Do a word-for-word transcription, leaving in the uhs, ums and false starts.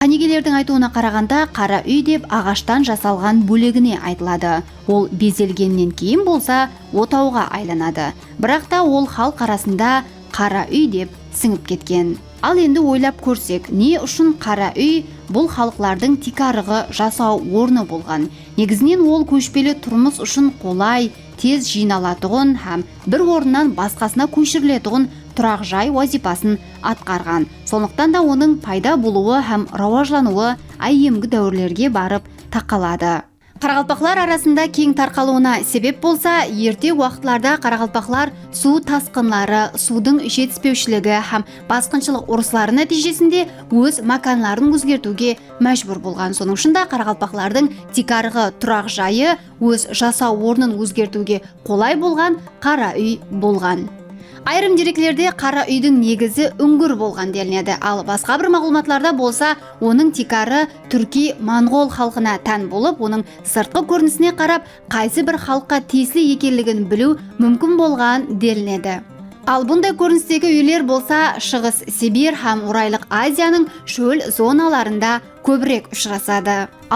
Qánigelerdiń aytıwına qaraǵanda, qara úy dep aǵashtan jasalǵan bólegine aytıladı. Ol bezelgennen keyin bolsa otawǵa aylanadı. Biraq ta ol xalıq arasında qara úy dep sińip ketken. Al endi oylap kórsek, ne ushın qara úy bul xalıqlardıń tiykarǵı jasaw ornı bolǵan? Negizinen ol kóshpeli turmıs ushın qolay, tez jıynalatuǵın hám bir orınnan basqasına kóshiriletuǵın turaq jay wazıypasın atqarǵan. Sonlıqtan da onıń payda bolıwı hám rawajlanıwı áyyemgi dáwirlerge barıp taqaladı. Qaraqalpaqlar arasında keń tarqalıwına sebep bolsa, erte waqıtlarda qaraqalpaqlar suw tasqınları, suwdıń jetispewshiligi hám basqınshılıq urısları nátiyjesinde óz mákanların ózgertiwge májbúr bolǵan. Sonıń ushın da qaraqalpaqlardıń tiykarǵı turaq jayı óz jasaw ornın ózgertiwge qolay bolǵan qara úy bolǵan. Ayırım dereklerde qara úydiń negizi úńgir bolǵan delinedi, al basqa bir maǵlıwmatlarda bolsa onıń tiykarı túrkiy-monǵol xalqına tán bolıp, onıń sırtqı kórinisine qarap, qaysı bir xalıqqa tiyisli ekenligin biliw múmkin bolǵan delinedi. Al bunday kórinistegi úyler bolsa Shıǵıs Sibir hám Oraylıq Aziyanıń shól zonalarında kóbirek ushırasadı.